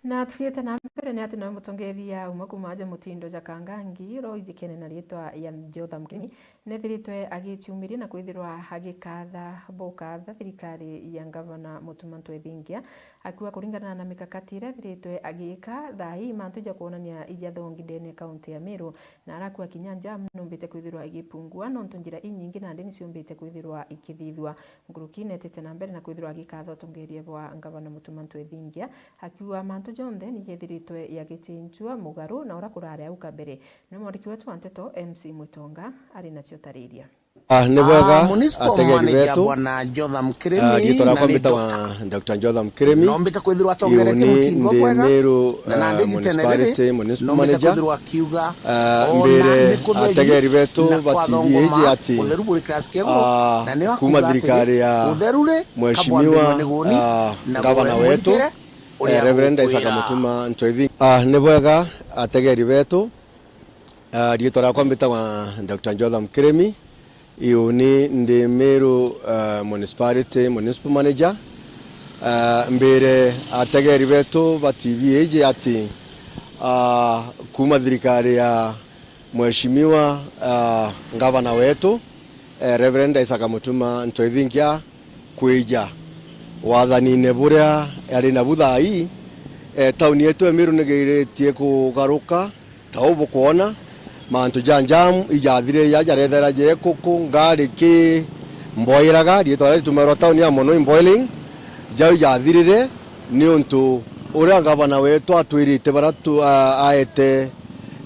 Na tugite na mbere, ni ati nawe mutongeria umwe kuma aja mutindo ja Kangangi, uria uijikene na riitwa ya Jotham Kirimi, nethiritwe agiciumiria na kwithirwa agikatha bukatha thirikari ya ngavana Mutuma Ntwethingia, akiuga kuringana na mikakati iria ethiritwe agiika, thaa ii mantu ja kwonania ija thongi ndene ya kaunti ya Meru, na arakua kinya njaa numbite kwithirwa igipungua, nontu njira inyingi nandi niciumbite kwithirwa ikithithua. Nkuruki netite na mbere na kwithirwa agikatha utongeria bwa ngavana Mutuma Ntwethingia, akiuga mantu jonthe ni jethiritwe yagicenjua mugaru na uria kurari au kabere. Ni mwandiki wetu wa nteto M C Mwitonga ari na Tariria. Ah, ni bwega, ah, municipal ategeri manager betu, bwana Jotham Kirimi, ah, riitwa riakwa na ni mbitagwa Doctor Doctor Jotham Kirimi. Nombite kwithirwa atongeretie mutindo bwega, Meru, na nandi ah, igitene riri, municipality, municipal nombite manager, kwithirwa akiuga, ah, ona mbere ni kutheri ategeri betu na ba T V kwathongoma iji ati, utheru buri class kia iguru, ah, na nio kuma akuuga atiri, thirikari ya utheru ri, mheshimiwa, kabwambirwe ni guni, ah, na gavana gwe wetu, mwitire, eh, uria Reverend Isaac ukwira. Mutuma Ntwaithi. Ah, ni bwega, ategeri betu, Ah, riitwa riakwa mbitagwa Doctor Jotham Kirimi. Iuni ndi Meru, ah, Municipality Municipal Manager. Ah, mbire ategeri betu ba T V iji ati, ah, kuma thirikari ya mheshimiwa, ah, ngavana wetu, eh, Reverend Isaac Mutuma Ntwethinkia kwija wathanine buria ari nabu thaa ii, eh, tauni yetu ya Meru nigiritie kugaruka. Ta uu bukwona, mantu ja njamu ijathirire, ja jarethera ja ikuku, ngari ki mboiraga, riitwa riria ritumairwa tauni ya mono i boiling, jau ijathirire, niuntu uria ngavana wetu atwirite baria tu-, a-, aete,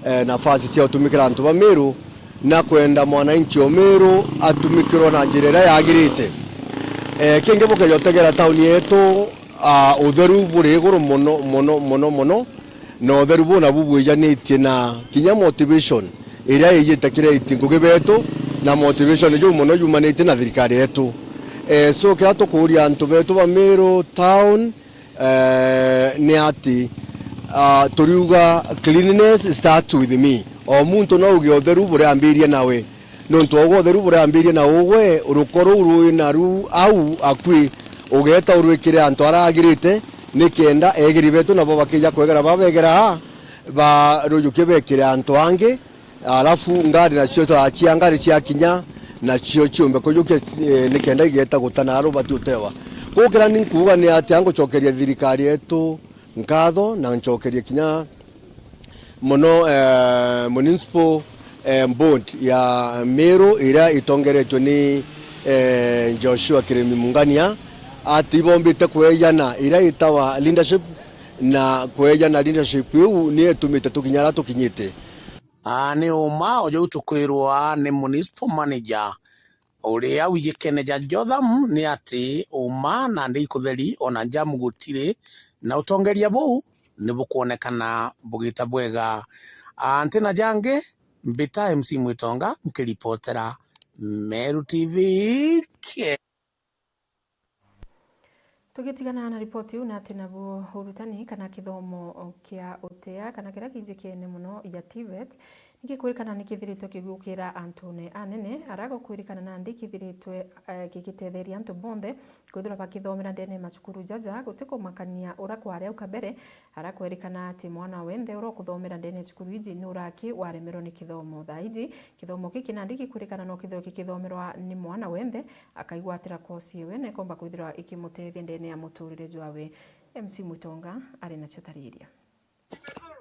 eh, nafasi cia utumikira antu ba Meru, na kwenda mwananchi o Meru atumikirwe na njira iria yagirite. Eh, kingi bukeja utegera tauni yetu, ah, utheru buri iguru mono, mono, mono, mono, na utheru buu nabu bwijanitie na kinya motivation iria ijite kiria iti ngugi betu, na motivation juu mono jumanitie na thirikari yetu. Eh, so kiria tukuuria antu betu ba Meru town, eh, ni ati, ah, turiuga cleanliness start with me. O muntu no auge utheru buriambirie nawe. Nontu ogwe utheru burambirie na ugwe, ruko ruu rwi naru au akui, ugeeta urwikire antu aragirite, nikenda egeri betu nabo bakija kwegera babegera aa, barujukie bekire antu angi, alafu ngari nacio cia ngari ciakinya, nacio ciumbe kujukia, eh, nikenda igeeta gutana aru bati utewa. Gukira ni nkuuga ni atia ngucokeria thirikari yetu nkatho, na ncokerie kinya mono, eh, municipal, eh, board ya Meru iria itongeretwe ni, eh, Joshua Kirimi Mungania, ati ibombite kwejana iria itawa leadership, na kwejana leadership iu ni itumite tukinya aria tukinyite. Aa, ni uma o jau tukwirwa ni municipal manager uria wijikene ja Jotham ni ati uma nandi ikutheri ona njamu gutiri, na utongeria buu ni bukwonekana bugita bwega. Aa, nti na jangi, mbita M C Mwitonga nkiripotera Meru T V. Ke- Tugitigana na ripoti iu, na ati nabuo urutani kana kithomo kia utea kana kiria kijikene mono ya TVET, nigikwirikana nikithiritwe kigukira antune anene, ara gukwirikana nandi kithiritwe, eh, gigitetheria antu bonthe kwithirwa bakithomera ndene ya macukuru jaja. Gutikumakania ura kwari au kabere, ara kwerikana ati mwana wenthe ura ukuthomera ndene ya cukuru iji ni uraki waremerwa ni kithomo. Thaa iji, kithomo giki nandi gikwirikana no kithirwe gikithomerwa ni mwana wenthe, akaigwatira kosi ewe na ikomba kwithirwa ikimutethia ndene ya muturire jwawe. M C Mwitonga ari nacio tariria.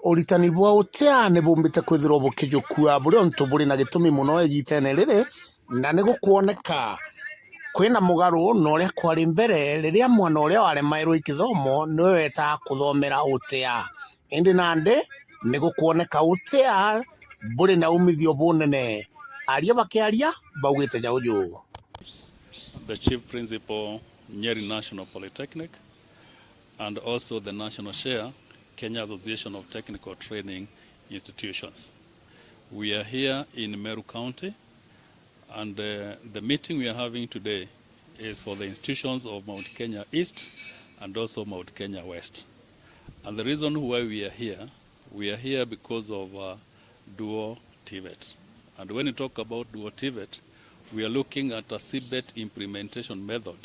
Uritani bwa utea ni bumbite kwithirwa bukijukua buri untu buri na gitumi mono igitene riri, na ni gukwoneka kwina mugaru na uria kwari mbere, riria mwana uria waremairwe i kithomo niwe wetaa kuthomera utea. Indi nandi ni gukwoneka utea buri na umithio bunene. Aria bakiaria baugite ja uju. The Chief Principal, Nyeri National Polytechnic, and also the National Chair, Kenya Association of Technical Training Institutions. We are here in Meru County, and, uh, the meeting we are having today is for the institutions of Mount Kenya East and also Mount Kenya West. And the reason why we are here, we are here because of, uh, dual TVET. And when you talk about dual TVET, we are looking at a seedbed implementation method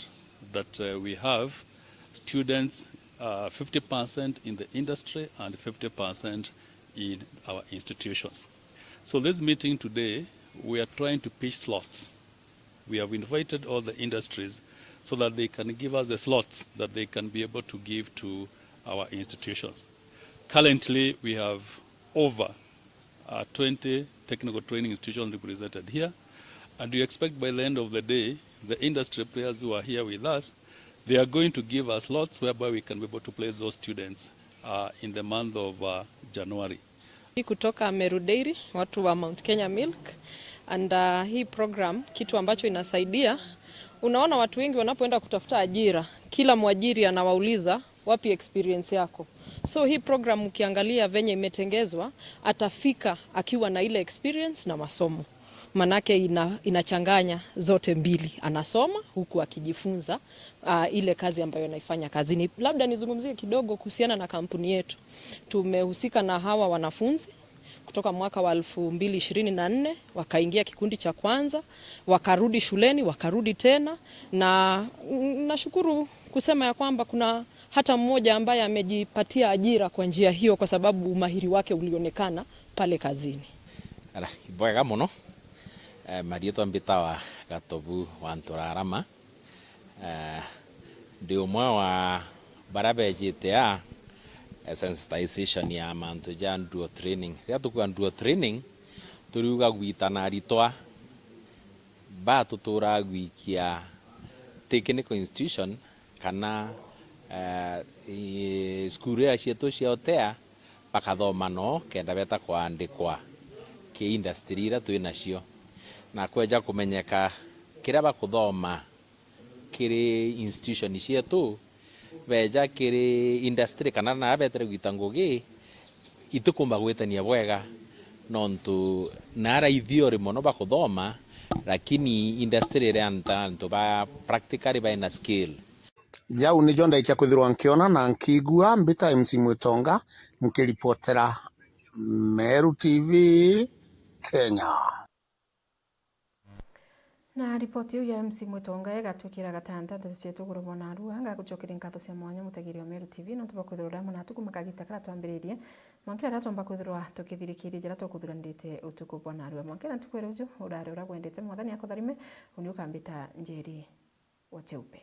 that, uh, we have students, uh, fifty percent in the industry and fifty percent in our institutions. So this meeting today, we are trying to pitch slots. We have invited all the industries so that they can give us the slots that they can be able to give to our institutions. Currently, we have over, uh, twenty technical training institutions represented here, and we expect by the end of the day, the industry players who are here with us, they are going to give us slots whereby we can be able to place those students, uh, in the month of, uh, January. Kutoka Meru Dairy, watu wa Mount Kenya Milk. And uh, hii program kitu ambacho inasaidia, unaona watu wengi wanapoenda kutafuta ajira, kila mwajiri anawauliza, "Wapi experience yako?" So hii program ukiangalia venye imetengezwa, atafika akiwa na ile experience na masomo. Manake ina, inachanganya zote mbili, anasoma huku akijifunza uh, ile kazi ambayo anaifanya kazini. Labda nizungumzie kidogo kuhusiana na kampuni yetu. Tumehusika na hawa wanafunzi kutoka mwaka wa elfu mbili ishirini na nne, wakaingia kikundi cha kwanza, wakarudi shuleni, wakarudi tena, na mm, nashukuru kusema ya kwamba kuna hata mmoja ambaye amejipatia ajira kwa njia hiyo kwa sababu umahiri wake ulionekana pale kazini. Ara, ibwega mono. Eh, marietwa mbitawa Gatobu wa Nturarama. Eh, ndi umwe wa baria bejite a, eh, sensitization ya mantu ja dual training. Riria tukuga dual training, turiuga gwita na aritwa ba tuturaga gwikia technical institution kana, eh, i-, cukuru iria cietu cia otea, bakathoma no kenda beta kwandikwa ki industry iria twi nacio, na kweja kumenyeka kiria bakuthoma kiri institution cietu, beja kiri industry kana na betere gwita ngugi, itikumba gwitania bwega, nontu nara ithiori mono bakuthoma, lakini industry iria nta antu ba practically baina skill. Jau nijo ndaikia kwithirwa nkiona na nkigua. Mbita M C Mwitonga, nkiripotera Meru T V Kenya. Na ripoti iu ya M C Mwitonga igatwikira gatanta ndeto cietu iguru bwa narua. Ngagucokeria nkatho cia mwanya mutegeri wa Meru T V nontu bwa kwithirwa uri amwe natu kuma kagita karia twambiririe mwanka riria twamba kwithirwa tukithirikiria jaria twakuthuranirite utuku bwa narua. Mwanka ntuku iria uju urari uria gwendete, Mwathani akutharime. Uni ukambita Njeri wa Cheupe.